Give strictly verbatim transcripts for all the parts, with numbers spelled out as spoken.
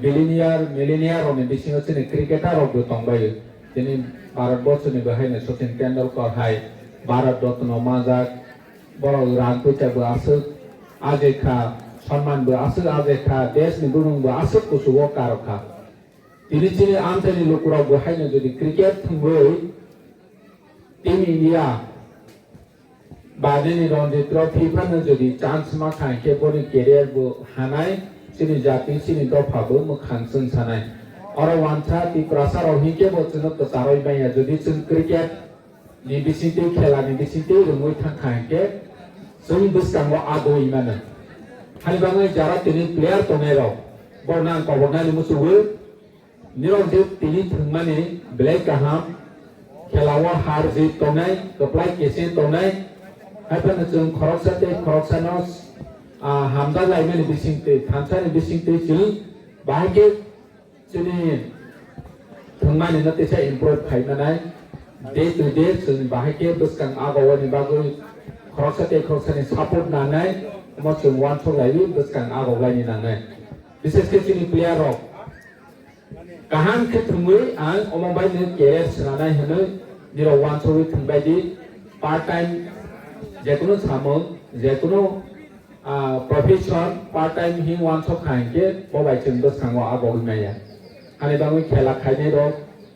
Billionaire, millionaire rokni bisingo chini cricketer rokbo tongbaio. Tini Bharat borso ni bo haino Sachin Tendulkar hai Bharat Ratna manjak, borok rang puisa bo aswk ajai kha, sonman bo aswk ajai kha, desh ni bumung bo aswk kuchugo karok kha. Tini chini amchaini lukurok bo haino jodi cricket thwngwi Team India Badini Ranji Trophy phano jodi chance ma kha hinkhe boni career bo hanai, chini jati, chini dopha bo mwkhang chwng sanai. Oro wansa Tiprasa rok hinkhe bo chwngno kwcharwi manya, jodi chwng cricket ni bisingtwi, khela ni bisingtwi rwngwi thang kha hinkhe chwng bwskango agoi mano. Hani bagwi jara tini player tongnai rok, borokno ang koboknani muchugwi. Nirok je tini thwngmani belai kaham, khelao har jit tongnai, kwplai kese tongnai, haiphano chwng khoroksa tei khoroksano, ah, hamjak laimani bisingtwi, thansani bisingtwi chwng bahai khe chini thwngmani no teisa improve khai manai. Day to day chwng bahai khe bwskang agowani bagwi khoroksa tei khoroksani support nangnai, omo chwng uansuk laiwi bwskang agok laini nangnai. Bishes khe chini player rok kaham khe thwngwi ang omo bai no career swnamnai hwnwi nirok uansugwi thwngbai di. Part time jekunu samung, jekunu, ah, profession part time hi uansuk kha hinkhe bo bai chwng bwskango agogwi maya. Hani bagwi khela khainai rok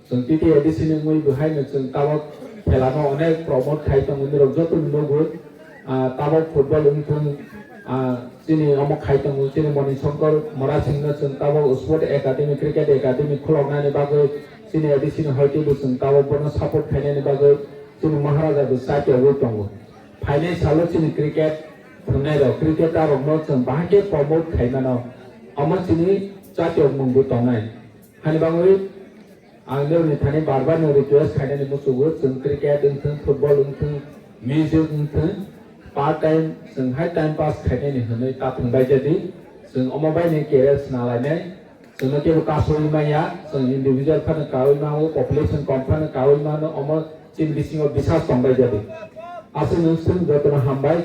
chwng T T A D C ni wngwi bo haino chwng tabok khela no onek promote khai tongo, nirok joto ni nugo. Ah, tabok football wngthung, ah, chini omo khai tongo, chini Moni Shankar Murasing no chwng tabok sport academy, cricket academy khuloknani bagwi chini A D C ni hoite bo chwng tabok bono support khainani bagwi chini Maharaja bo chatiogwi tongo. Phainai salo chini cricket thwngnai rok, cricketer rok no chwng bahai khe promote khai mano, omo chini chatiok mung bo tongnai. Hani bagwi ang nirokni thani bar bar no request khainani muchugo, chwng cricket wngthung, football wngthung, music wngthung, part time chwng hai time pass khainani hwnwi ta thwngbai jadi, chwng omo bai ni career swnalainai, chwngno kebo kasugwi manya, chwng individual phano kaui mano, population kom phano kaui mano, omo chini bisingo bisas tongbai jadi. Aswk nwng chwng jotono hambai.